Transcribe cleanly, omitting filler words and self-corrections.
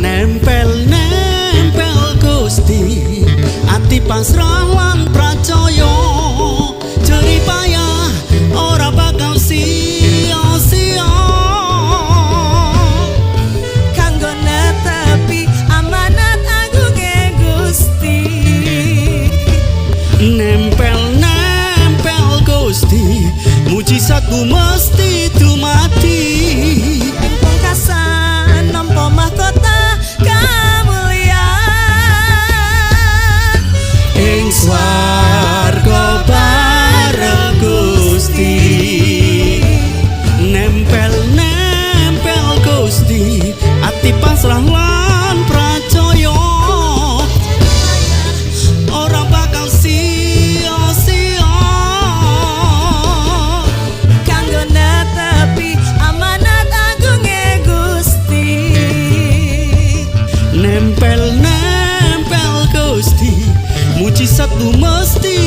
Nempel nempel Gusti, ati pasrah lan pracaya, jerih payah ora bakal sia-sia. Kanggo netepi amanat agunge Gusti. Nempel nempel Gusti, mujizatmu mesti dumadi. Ing pungkasan nampa mahkota kamulyan. Ing swarga bareng Gusti. Nempel nempel Gusti, ati pasrah lan pracaya, ora bakal sia-sia. Kanggo netepi amanat agunge Gusti. Nempel nempel Gusti, mujizatmu mesti